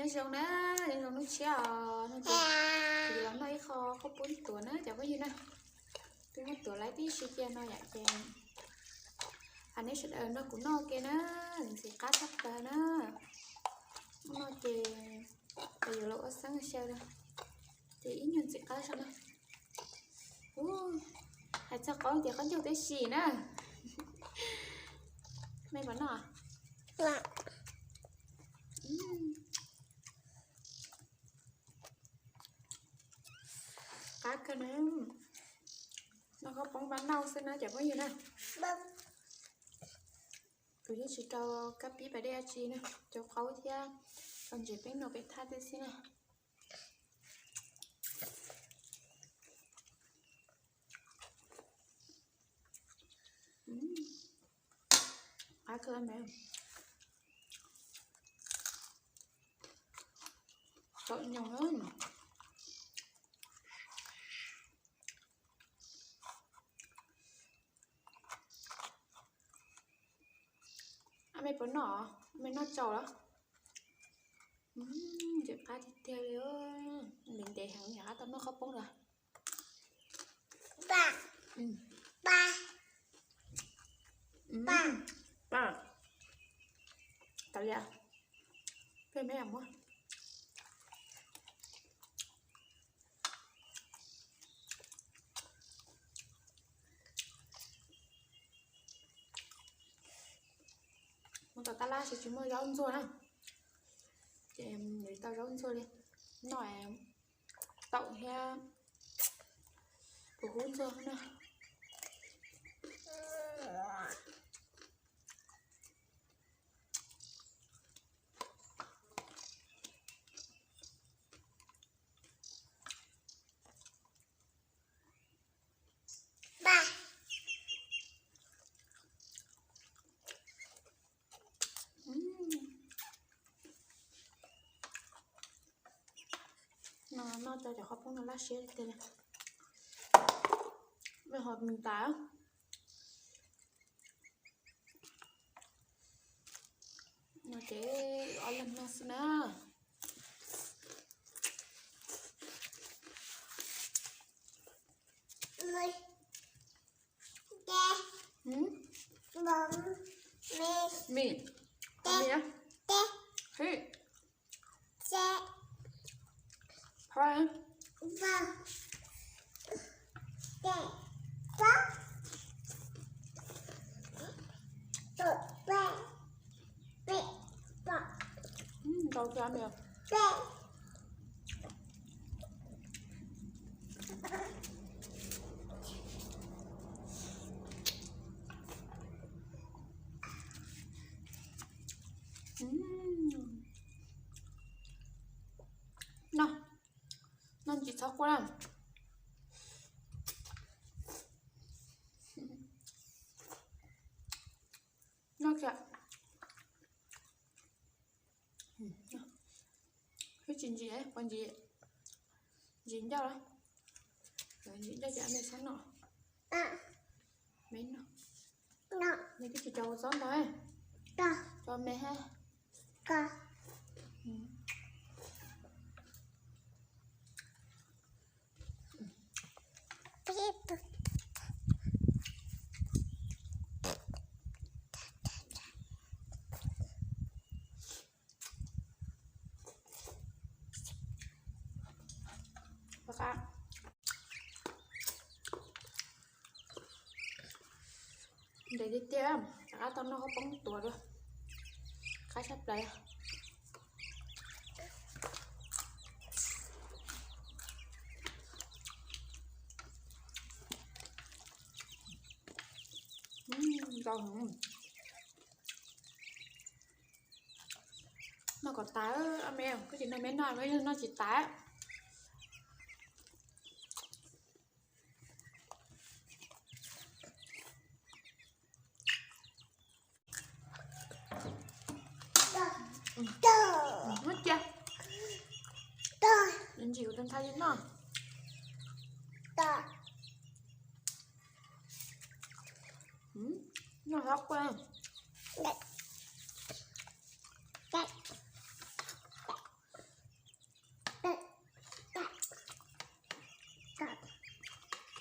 Nyob zoo na, nyob zoo hnub tshiab os, no ces kuv los noj ib qho khaub poob tuav na cov phooj ywg na. Twb muab tuav lawm tib si cia no yom ces hais nej sawv daws nrog kuv noj ke na, ntxim qab tshaj plaws na. Hnub no ces yuav los ua xeeb xyaw na, ces ib nyuag ntxim qab zog na. Hais txog qaub ces qaub ncaug tib si na. Mej puas noj? Qab kawg na. Noj khaub poob mab nauj xwb na cov phooj ywg na. Kuv yeej tsis rau kab pib pas dej dab tsi na, rau qaub thiab rau ntses peeb no pem thaj tib xwb na. Qab kawg me. Tau nyoos na. Mej puas noj? Mej noj tsau los? Ntxim qab tiag tiag li. Ntev ntev heev yam qab tau noj khaub poob lawm. Tau li, peb me muab. Muab tau tab lab tsis muaj zaub ntxuag na, ces yuav tau zaub ntxuag li, noj taum thiab kuv hub ntxuag na. No noj cov cov khaub poob no laj siab tiag li. Mej ho mis tas. No ces ob leeg noj xwb na. Mis, mis, hib, phab. Ntau kawg me. No, no ntsis txhob quaj na. No kiag. Wb tsis ntsim, ntsim ncauj, ntsim ncauj ces me txhob noj. Me noj, me twb tsis tau txob ntau, tso me hab. Ntev tiag tiag, rov qab tau noj khaub poob tuav dua, qab tshaj plaws. Ntau heev. Noj kom tas, me, koj tsis noj me noj, me noj tsis tas. Muab cia, ntsim kuv tus ntxhais li noj. Noj hab quaj.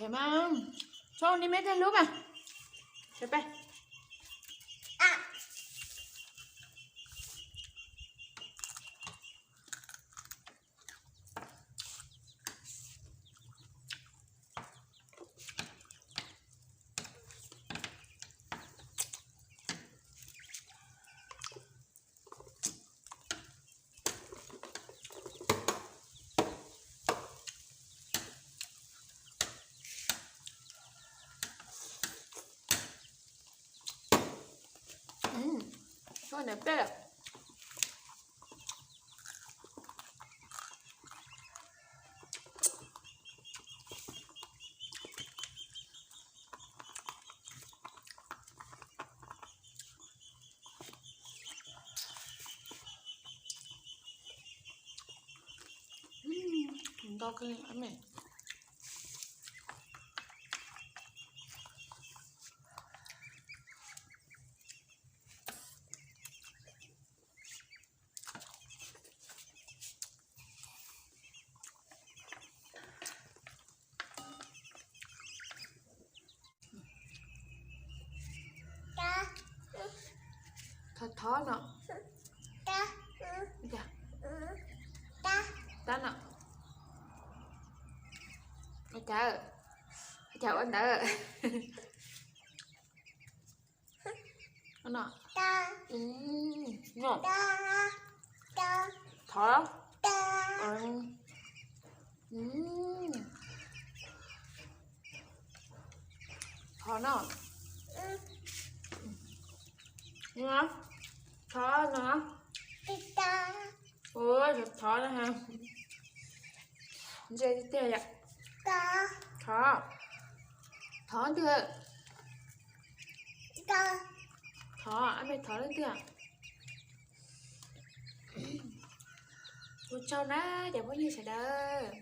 Mas, txhob ni me tej lub mas. Sawv peb. Ua ntawm peb lawm. Nto kawg me. Thov thov no. Tab no. Ua cas, ua cas ua ntawd. No. Thov. Thov no. Thov no. Ua thov no ha. Ntse tiag tiag yom. Thov. Thov twg? Thov, ab me thov leej twg? Ua tsaug na cov phooj ywg sawv daws.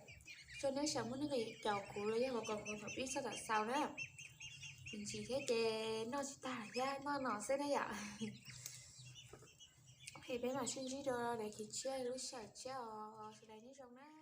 Tsaug nej sawv muaj nuj nqis caum kuv los yog kom kuv thaum pib txog thaum xaus na. Tsis ntsis thiab ces noj tsis tag thiab, noj no xwb na yom. Es peb mam sib ntsib dua lwm kiv tshiab lub sij hawm tshiab os, sawv daws nyob zoo na.